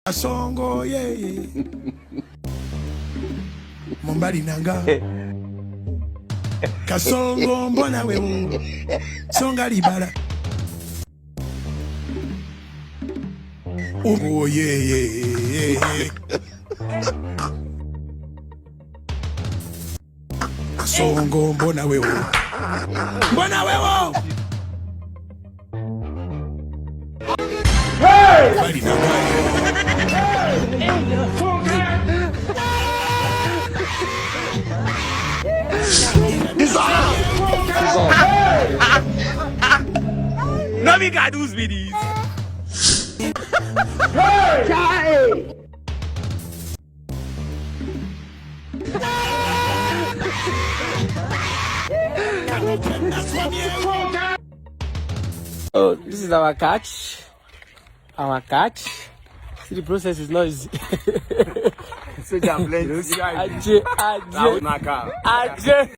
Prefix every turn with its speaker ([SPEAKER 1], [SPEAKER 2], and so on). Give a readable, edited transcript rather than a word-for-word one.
[SPEAKER 1] Kasongo ye mobali na nga Kasongo mbona wewe songa libala Oh yeah yeah yeah yeah Kasongo mbona wewe mbona wewe mobali na nga
[SPEAKER 2] No be God who's be this.
[SPEAKER 3] Oh, this is our catch. Our catch. See, the process is not easy.
[SPEAKER 4] Soja plenty.
[SPEAKER 3] Ajé, ajé,
[SPEAKER 4] Naka.
[SPEAKER 3] ajé.